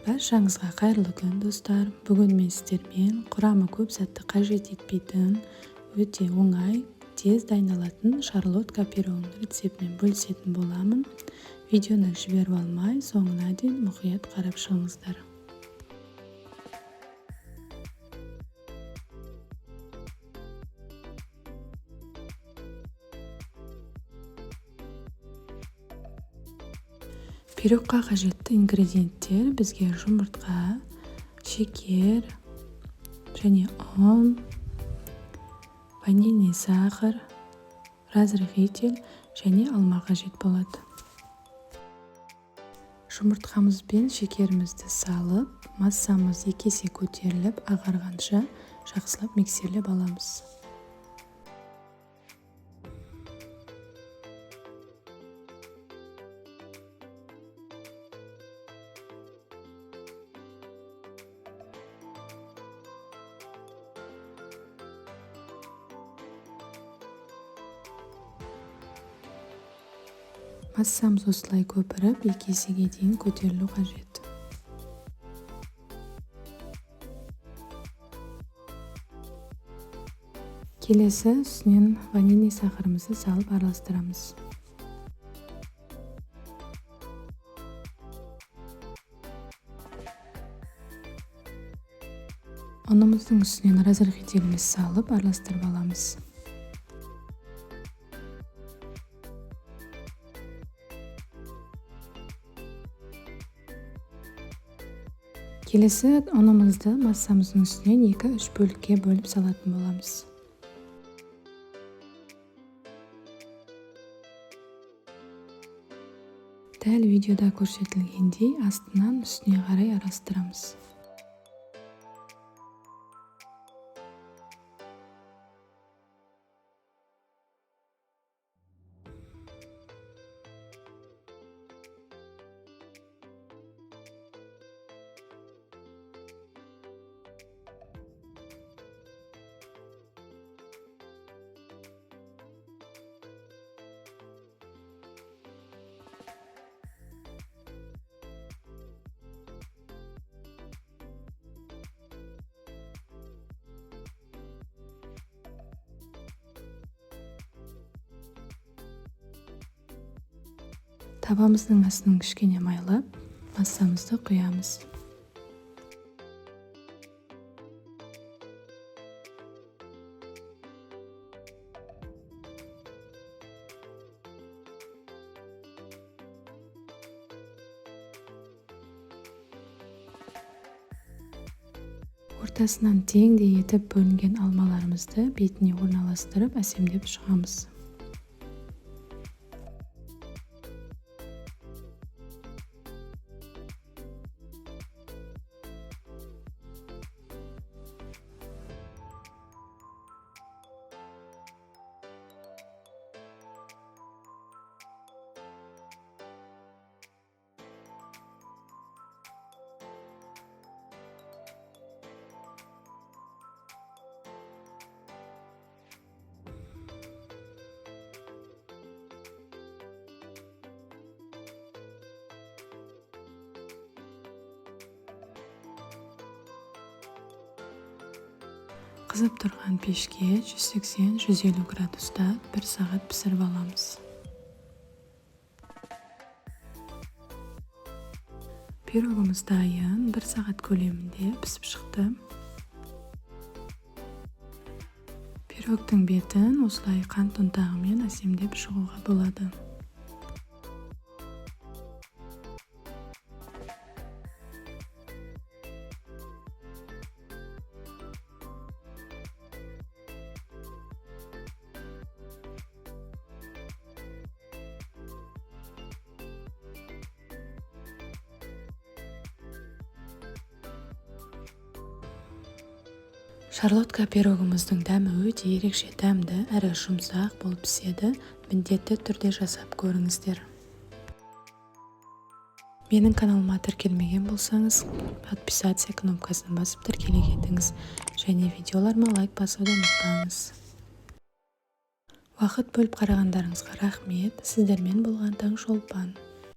Баршаңызға қайырлы күн, достар! Бүгін мен сіздермен құрамы көп затты қажет етпейтін, өте оңай, тез дайындалатын шарлотка пирогының рецептімен бөлісетін боламын. Видеоны жіберіп алмай, соңына дейін мұқият қарап шығыңыздар. Пирогқа қажетті ингредиенттер: бізге жұмыртқа, шекер және ұн, ванильный сахар, разрыхлитель және алма қажет болады. Жұмыртқамыз бен шекерімізді салып, массамыз 2 есе көтеріліп ағарғанша жақсылап миксерлеп аламыз. Массамыз осылай көпіріп, 2 есеге дейін көтерілу қажет. Келесі үстінен ванильный сахарымызды салып араластырамыз. Ұнымыздың үстінен разрыхлителімізді салып, араластырып аламыз. Келесі ұнымызды массамыздың үстінен 2-3 бөлікке бөліп салатын боламыз. Дәл видеода көрсетілгендей, астынан үстіне қарай араластырамыз. Табамыздың астын кішкене майлап, массамызды құямыз. Ортасынан теңдей етіп бөлінген алмаларымызды бетіне орналастырып, әсемдеп шығамыз. Қызып тұрған пешке 180-150 градуста бір сағат пісіріп аламыз. Пирогымыз дайын, бір сағат көлемінде пісіп шықты. Пирогтың бетін осылай қант ұнтағымен әсемдеп шығуға болады. Шарлотка пирогымыздың дәмі өте ерекше дәмді әрі жұмсақ болып піседі. Міндетті түрде жасап көріңіздер. Менің каналыма тіркелмеген болсаңыз, подписаться кнопкасын басып, тіркеле кетіңіз және видеоларыма лайк басуды ұмытпаңыз. Уақыт бөліп қарағандарыңызға рахмет. Сіздермен болған Таңшолпан.